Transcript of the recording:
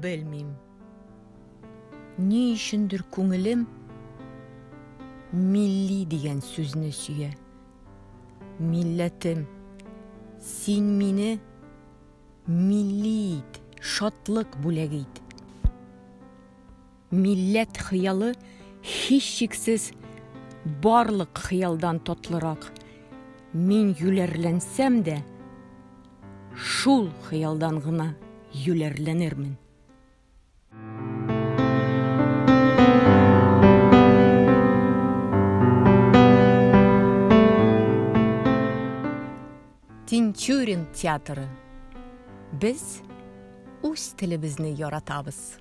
Белмим. Ни өчендер күңелем милли дигән сүзне сөя. Милләтем, син мине милли ит, шатлык бүләк ит. Милләт хыялы һичшиксез барлык хыялдан татлырак. Мин юләрләнсәм дә, шул хыялдан гына юләрләнермен. Тинчурин театры. Без үз телебезне яратабыз.